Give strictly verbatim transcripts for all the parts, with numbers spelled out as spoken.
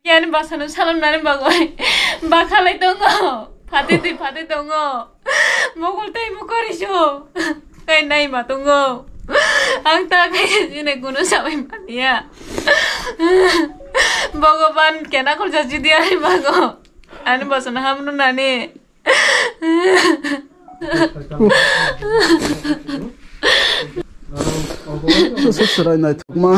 Yang bwsano salomnani bagwi bakhalai tongo. Phatwi twi phatwi tongo. Mokol tei mokori so. Kai nai ma tongo. Ang ta kai jine kuno sabai mania. Bhagwan kena khorja jidi ani bago. Ani bwsano hamno nani. Chwrai naithokma.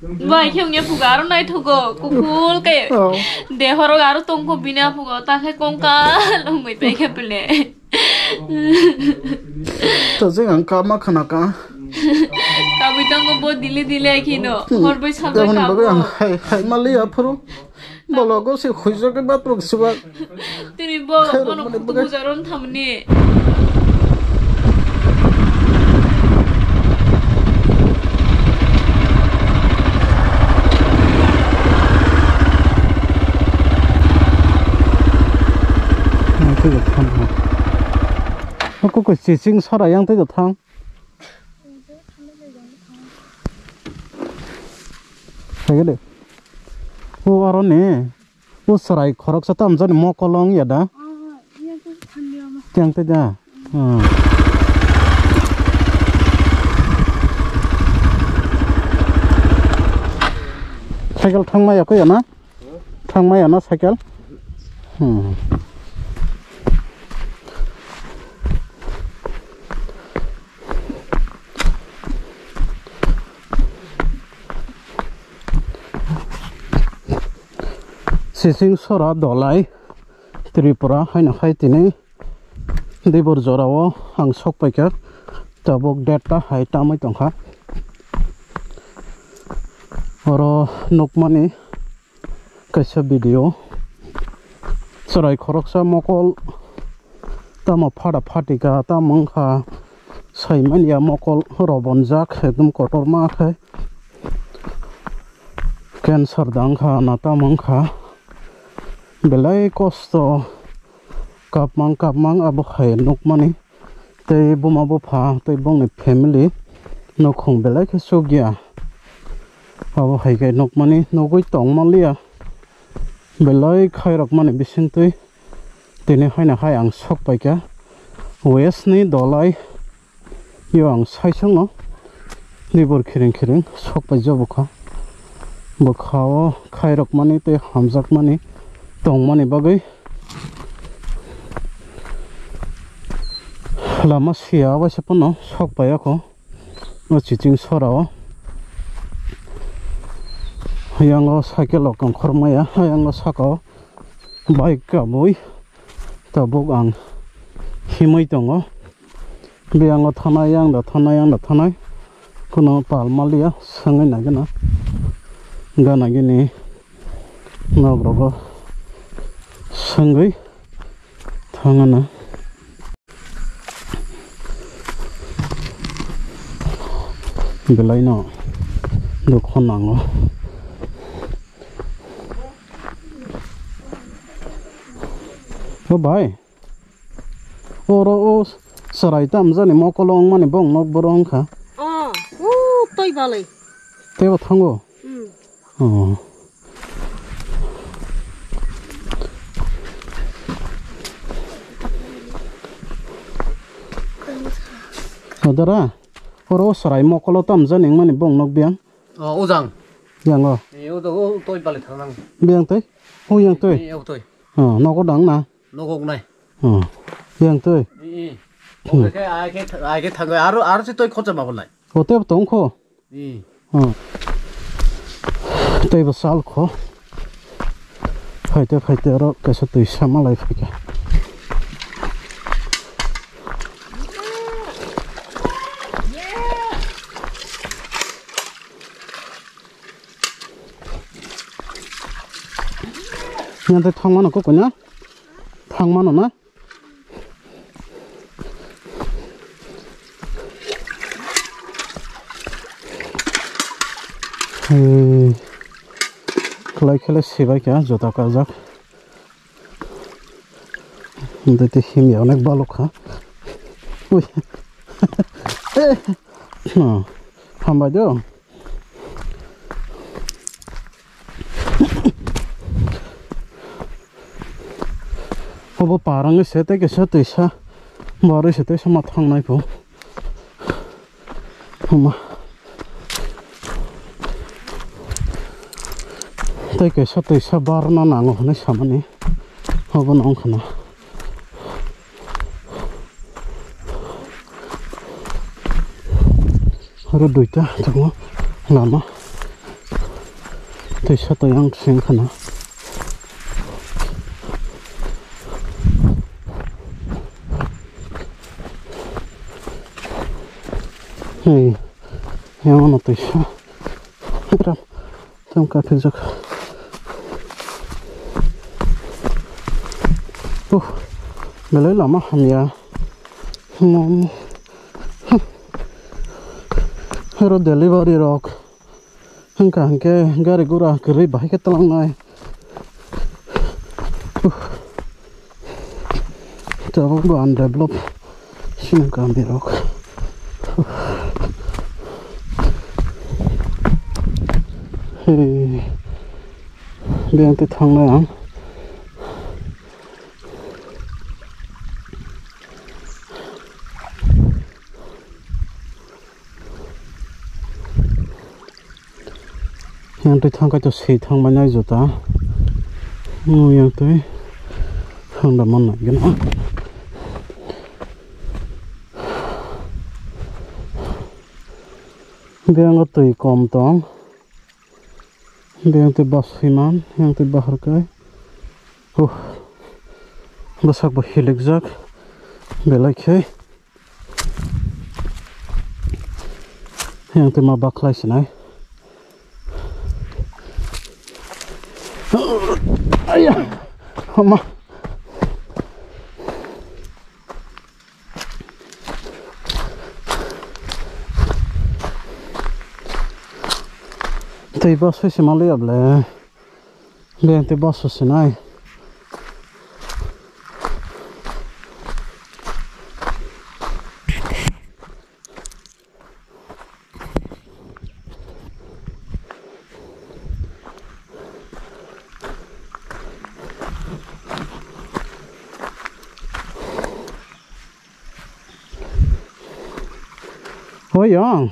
Bai khe wngya phugo aro naithogo, kuphul khe. Oh. Dehorok aro tongkho bini aphugo, ta khe kongkal wngwi tei khe pile. Tojeng ang kama khana ka. Kabui tongo bo dili dili ai khino, hmm, horbai salbai. Aboni bagwi ang kabo. Hai, hai mali aphuru. Bologo se khuijak khe bathroom siba. Tini bo, khairok bono mani kutu bagwi. Bujaron thamni. Ang tei thang. Ako ko chiching sora yang tei thang. Hai de. O aro ni. O chwrai khoroksa tamjani mokol wng ya da? Tiyang tei da? Hmm. Cycle thangma ya koi ya na? Thangma ya na cycle? Hmm. Sising sora Dolai Tripura haino hai tini Dibor jorao ang sok paikha, tabuk date ta hai tamwi tongkha. Oro nukmani kaisa video, chwrai khoroksa mokol tamo phada phatika tamo wngkha saimanya mokol robonjak ekdom kotorma khe cancer da wngkha na tamo wngkha belai kosto kapmang kapmang abo hai nukmani. Tei buma bupha tei bongni family nukhung belai khe chukya. Abo hai khe nukmani nugwi tongmanliya. Belai khairokmani bisingtwi tini haino hai ang sok paikha. West ni Dolai yo ang saisongo nibor khiring khiring sok paijak bwkha. Bwkha o khairokmani tei hamjakmani tongmani bagwi. Lama siya waisa pono sok pai ako. O chiching sora o. Yang o cycle rok kongkhor maya, yang o saka o bike kabui tabuk ang himui tongo. Biyang o thanai, yang da thanai, yang da thanai. Kuno pal maliya, sangwi nagina. Gana gini nok rogo sangwi thangana. Belai no dukho nango. O bai. Oro o chwrai tamjani mokolo wngmani bong nok boro wngkha. Oh, o toi balai. Teibo thango? Hmm. Oh. Adara, oro o chwrai mokolo tamjani wngmani bong nok biyang? Oh, ujang. Yang o? Eh, o to, o toi balai thangnang. Biyang toi? O yang toi? Eh, o toi. Oh, nogo dang na? Nogok nai. Oh. Yang twi. I, i. Hmm. Oke, ke, ai ke, ai ke thangoi. Aro, aro si twi khocha ma bolai. O tei tong kho. I. Oh. Tei bo sal kho. Phaite, phaite aro kaisa twi sama lai phaikha. Yang tei thangmano kok na? Thangmano na? Ee, khlai khlai sibai kha, jota kajak. Himya onek balok kha. Ui. Eh. No. Hambai do. Obo parangwi se tei kaisa twisa barwi se tei sama thangnai pho. Huma. Tei kaisa twisa barna nango hwnwi samani. Obono wngkha na. Oro duita tongo lama. Tei sato yang seng khana. Hey, yang ano tei sa. Ram, tam ka phijak. Uh, belai lama hamya. Hmm. Oro delivery rok. Hwnkha hwnkhe gari gura kwrwi bahai khe twlangnai. Uh. Tabuk bo undevelop sini kami rok. Hey. Biyang twi thangnai ang. Yang twi thang kaitor swi thang bai nai juta. Nung yang twi thang da man nai gana. Biyang o twi kom tong. Biyang twi bas swiman, yang twi bahar kai. Huh. Bwsak bo hilikjak. Belai khe. Yang twi ma bakhlai sinai. Aya. Hama. Tei bas se maliya ble. Beng tei bas se nai. Hoi yong.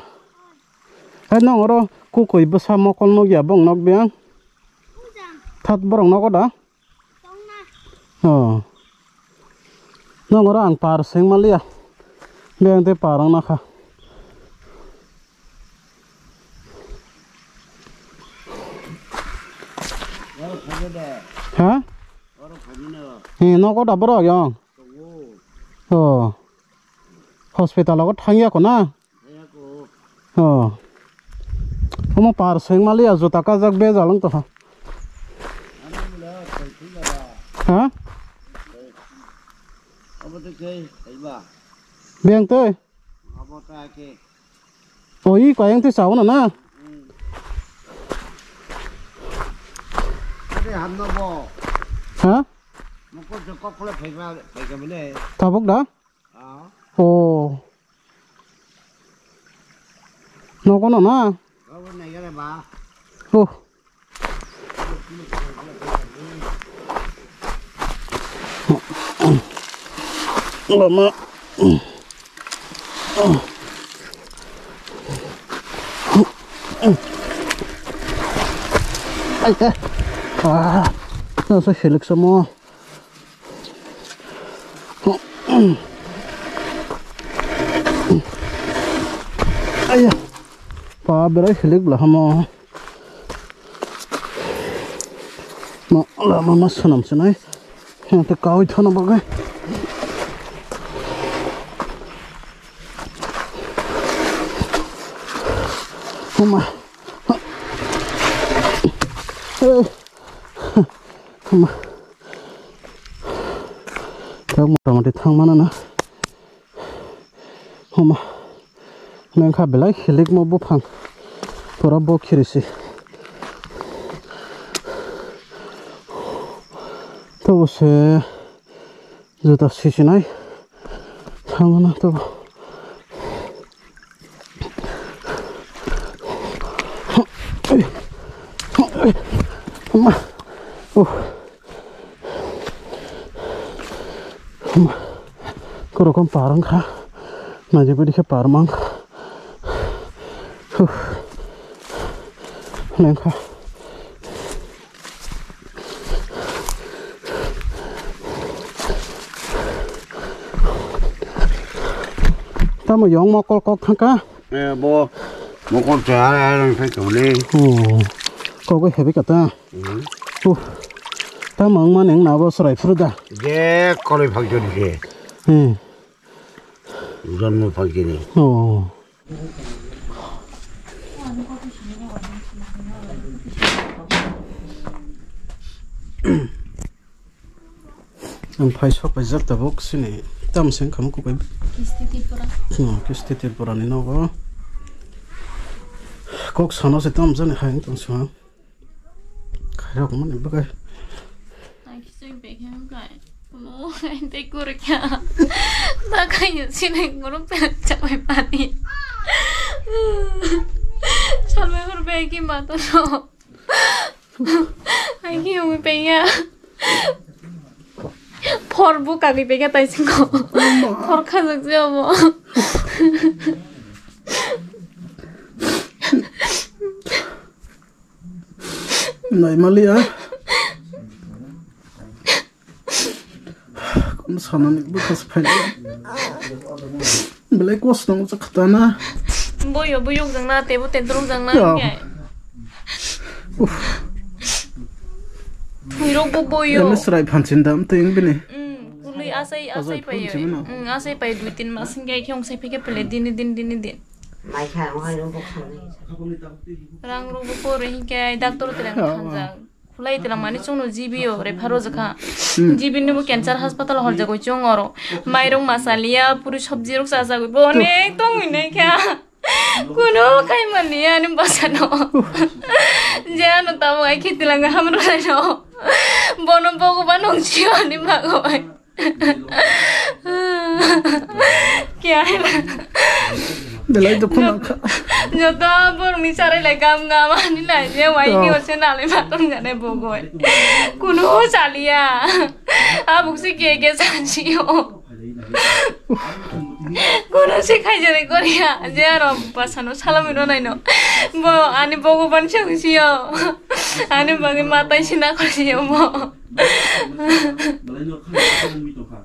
Hai nong oro kukui bwsa mokol nukya bong nok beng. That borok nogo da? Oh. Nong oro ang par seng maliya. Beng tei par wng nakha. Ha? He, nogo da borok yong. Oh. Hospital o thangya ko na? Oh. Omo par seng maliya juta kajak bejal wng tongkha. Ha? Beng tei? Oh, i kayang tei sao na na? Ha? Tabuk da? Oh. Nogo no na? Oh. Lama. Ai, eh. Ah, nasa hilik samo. Aiya. Pa berai hilik bla hamo. Ma lama ma sanam sinai. Yang te kawi thana bagai. Huma. Hei. Huma. Tei motamoti thang mano na. Homa. Nengkha belai hilikma buphang. Pura bo khirisi. Tobo se juta sisinai. Thang mano tobo. Ma. Uh. Korokom par wngkha, naijak baidi khe par mang. Huh. Lengkha. Tamo yong mokol kok thangka? Eh, bo mokol cha, ang thai tole. Oh, kok bai hebi kata. Hmm. Uh, tamo wngmani wngna abo chwrai phuru da? Je koloi phak jodi se. Hmm. Jonmo phak jini. Oh. Ang phai sok paijak tabuk sini tam seng khamu kubai. Kisti Tripura. Hmm, Kisti Tripura ni nogo. Kok sana se tam jani hai tong sa. Khairok mani bagai. Ai, kisui bekhe kai. Kuno kai te kur kya? Na kai sini ngurung pe chawai pani. Salmai hor begi mato no. Ai, ki umi pe ya. Por bu kagi pe ya tai singo. Por khajak je amo. Nai maliya. Kono sanani bwkha se phaina. Belai kosto wngkha khatana. Boyo, boyo wngjakna, tebo tentor wngjakna, ya. Hwnkhe. Uff. Thwirok bo boyo. Ele chwrai phansin da, amtwi wng bini. Mm, ului asai, asai payo. Phansin no. Mm, asai payo, dui tin mas wngkhe, khe wngsai phikhe pele, dini din, dini din. Rang rok bo koro hinkhe, doctor tere thangjak. Khulai tila mani chwngno G B o refer o jakha. Hmm. G B ni bo cancer hospital horjagwi chwng oro. Mairung masaliya, puri sabji rok chajagwi bo onek tongwi naikha. Kuno khai manliya ani bwsano. Je ano tamo ai kheti langa hamrwlaino. Bono bogoba nungsio ani bagwi. Kya hai ba? Belai dukhu nangkha. Joto borokni sarai lai gam gam ani lai je wai ni ose nalai ma tong jane bogoi. Kuno chaliya. Abuk se ke ke sansiyo. Kuno se khai jare koriya je aro bwsano salami rw naino. Bo ani bogoban sangsiyo. Ani bagwi matai sina koriyo bo.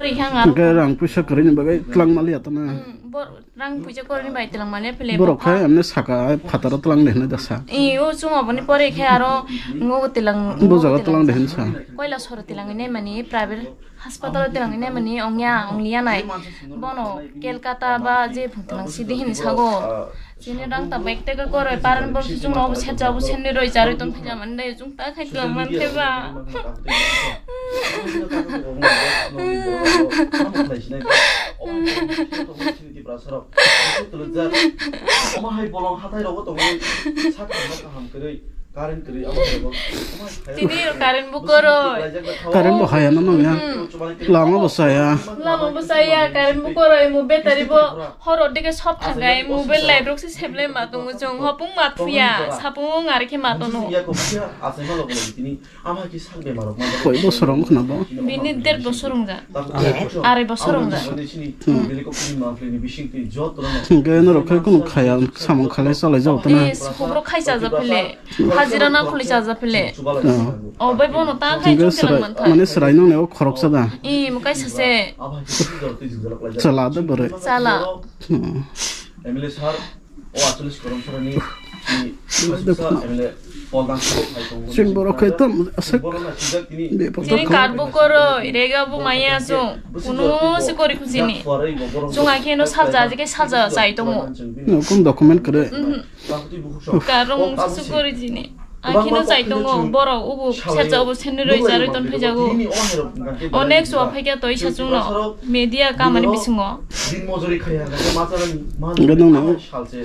Rihang aro. Hwnkhe rang puisa kwrwini bagwi twlang maliya tana. Hmm, bor-, rang puisa kwrwini bai twlang maliya phile borok bo kha-, khai amne saka phataro twlang de hwnwi da sa. I, o chwng oboni pore khe aro ngo twlang, bo jaga twlang de hwn sa. Koila soro twlangwi naimani private hospital twlangwi naimani ongya ongliya nai. Bono Kolkata ba je phung twlang sidi hin sago. Chini rang ta bag tega koroi paran bor si chwng rok set jabo sen ni roi charoi tong phija man dai chwng ta khai tong man theba. Omo hai bolong hatai rogo tongwi sak kaham kwrwi. Current kwrwi, abo hai bo. Tini current bo kwrwi. Current bo haya no nangya. Hmm. Lama bo saya. Lama bo saya, current bo kwrwi, mo battery bo horo dike sop thangai, mobile light rok se seble ma tongo chwng, hopung ma thuya, sapung ari khe ma tono. Koi bosor wng khna bo? Bini der bosor wng ja. Arai bosor wng ja. Hmm. Hwnkhe norok khe kunu khaya, samung khalai chalai jao tana. Yes, hobro khai chaja phile. Hajira na khuli chaja phile. Oh. O bai bono ta khai. Hwnkhe chwng chwrai, kelang man thai. Mane chwrai nung ne o khoroksa da. I, mo kaisa se. Chala da bwrwi. Chala. Hmm. M L A sir, o achalis Koromsarani, ni, ni, M L A Poldang Sabok hai tongo. Chwng borok khai tam aswk. Borok na sijak tini. Bepar chini dokhon. Karbo koro, rega bo maya chwng. Kuno se kori khujini. Chwng akheno salja, ajike salja chai tongo. No, kun document kare. Mhm. Karong mungsa su kori jini. Akhino chai tongo, borok ubu sersa ubu senni roi charoi ton phaijago. Onek suwa phaikya toi sa chwngno media kamani bisingo. Hwnkhe nwng no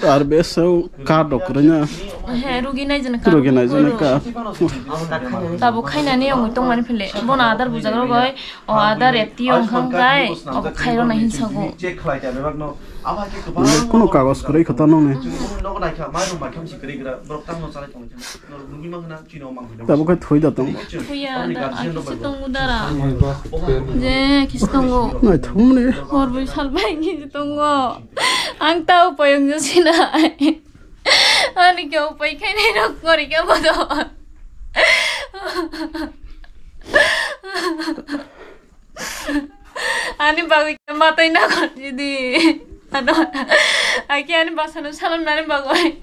R B S o card rok kwrwino. He, rugi nai jani card. Rugi nai jani card. Tabuk khainani ongwi tongmani phile. Bono adar bujak rogoi, o adar F T o wngkha wngkhai, obo khairokna hinsago. Kuno kagos kwrwi kho ta nokni. Tabuk khe thwi da tong. Huya, da, akisa tongo dara. Je, kisa tongo. Naithokmani. Hor bai sal bai kisa tongo. Ang tao payung jo sinai. Ani khe upai khainai rok kori khe bodo. Ani bagwi khe matwi na kor jidi. Ano, aki ani basano salam nani bagwi.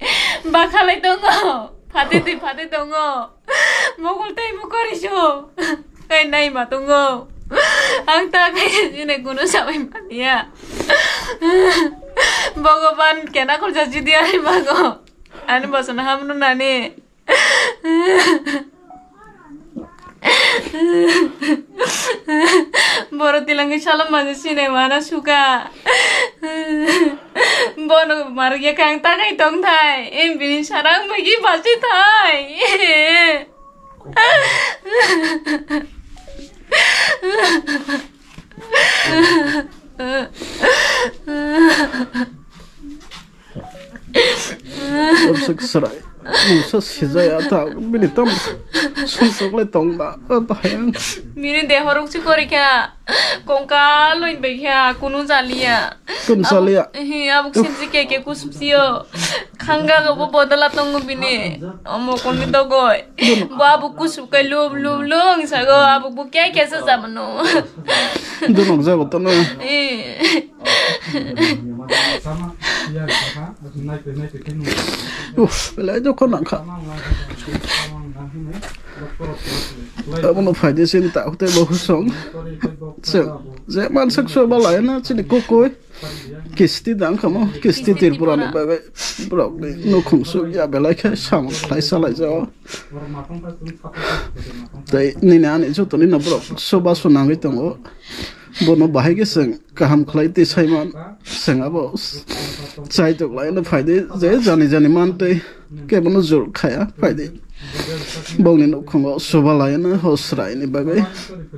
Bakhalai tongo. Phati twi phati tongo. Mokol tei mokori so. Kai nai ma tongo. Ang ta kai jine kuno sabai mania. Bhagwan kena khorja jidi ani bago. Ani basano hamno nani. Boro tilangwi salam mani sine mana suka. Bono margya kang takai tong thai. Em bini sarang bagi basi thai. Absek serai. Musa sijaya ta bini tam sumsok le tong da ta yang. Bini dehorok si kori kha. Kongka loin bai kha kunu jaliya. Kun jaliya. Hi abuk simsi ke ke kusum siyo. Khanga go bo bodola tongo bini. Omo koni dogoi. Bo abuk kusum kai lum lum lung sago abuk bu ke ke sa jamano. Dunok jago tono. Eh. Uff, belai dukho nangkha. Abono phaidi sini ta hote bo husong. Chwng je mansak soba laina chini kokoi. Kisti dang khamo, kisti Tripura ni bagwi borok ni nukhung suk ya belai khe samung khlai salai jao. Tei nini ani joto ni no borok soba so nangwi tongo. Bono bahai khe chwng kaham khlai twi saiman, chwng abo chaitok lai no phaidi je jani jani man tei kebono jor khaya phaidi. Bongni nukhungo soba lai no ho srai ni bagwi.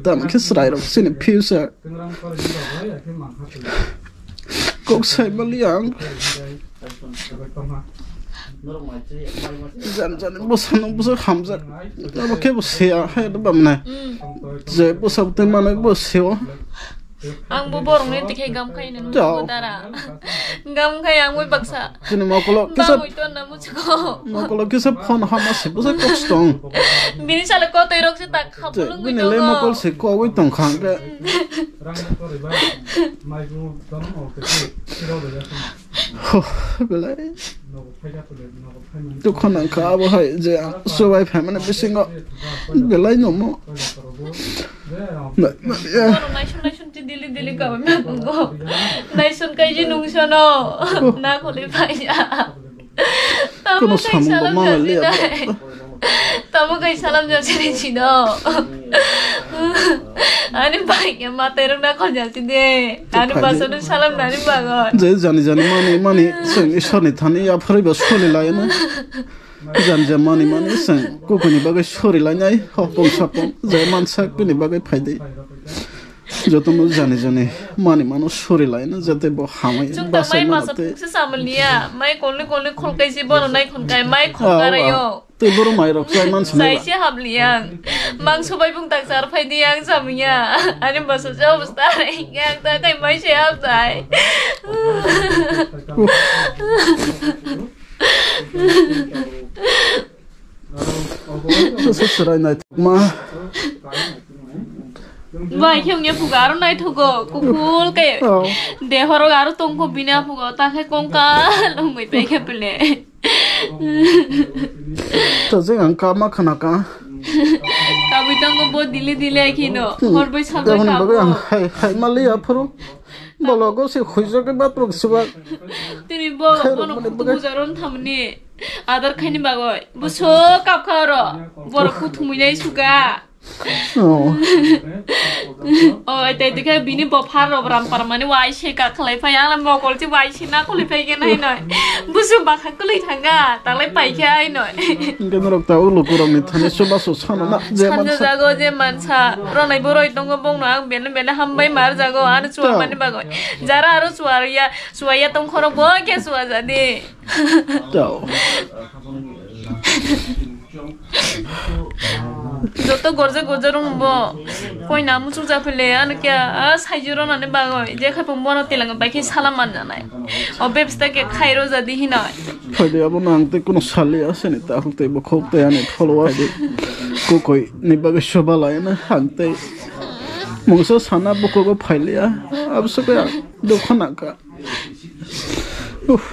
Tamo khe srai rok chini future. Kok sai mali ang. Jan jan bwsa no bwsa hamjak. Abo khe bo se a hai do bamne. Je bwsa bwtwi manwi bo se o. Ang bo borok ni tikhe gam khai nang dara. Gam khai ang wi baksa. Chini mokolo kisa. Bangwi ton na muchiko. Mokolo kisa phone hama se bwsa kok stong. Bini sale kotoi rok se tak khapulung wi tongo. Bini le mokol se kok wi tong khang ke. Huh, belai. Dukho nangkha abo hai je subai phaimani bisingo belai nomo. Naisung naisung ti dili dili ka ba mya kungo. Naisung kai ji nung sono. Na kholi phai ya. Kono samung bo mano liya. Tamo kai salam jasi ni chino. Ani bai ke matai rok na khol jasi de. Ani basano salam nani bagon. Je jani jani mani mani seng isor ni thani ya phari ba soli lai na. Jani jani mani mani seng kukuni bagai sori lai nai hopong sapong je mansak bini bagai phai de. Jotono jani jani mani mano sori lai na jate bo hamai. Chwng ta basa mai na masa te. Pukse samaliya mai kolni kolni khol kai si bono nai khon kai mai khon karayo. Tei boro mai rok chai man sinai. Chai se hap liyang. Mang subai bung tak char phai di ang samya. Ani basa se obostha rai yang ta kai mai se hap chai. Basa serai nai ma. Bai khe wngya phuga aro naithogo kuphul khe. Oh. Dehorok aro tongkho bini aphugo ta khe kongka longwi pai khe pile. To je ang kama khana ka. Kabui tongo bo dile dile khino. Hmm. Hor bai sal bai kabo. Aboni bagwi ang hai hai mali aphuru. Bologo se khuijak ke bathroom siba. Tini bo bono kutu bujaron thamni. Adar khaini bagwi. Bo so kap kha oro. Borok kuthumui nai suga. Oh. Oh, tei dikhe bini bophar rok ram parmani wai se ka khlai phai, ang mokol chi wai se na khlai phai ke nai noi. Busu bakha khlai thanga, talai pai khe ai noi. Hingke norok ta ulo kurok ni thani soba so sana na je Sanja mansa. Jago je mansa, ronai boroi tongo bongno ang bene bene hambai mar jago, ano chua Tao. Mani bagoi. Jara aro chua ya, chua ya tong khoro bo ke chua jadi. Tao. Joto gorje gorje rung bo. Koi na muchuk ja phele, ano kya, a, saiju ro nani bagoi. Je khai pung bono tilang bai khe sala man janai. O bebsta ke khai ro jadi hinoi. Phaidi abo no ang tei kuno sali aseni ta huk tei bo khok tei ani tholo aseni. Kukoi ni bagwi soba lai na ang tei. Mungsa sana bukugo phailiya. Abso kaya dukha naka. Uff.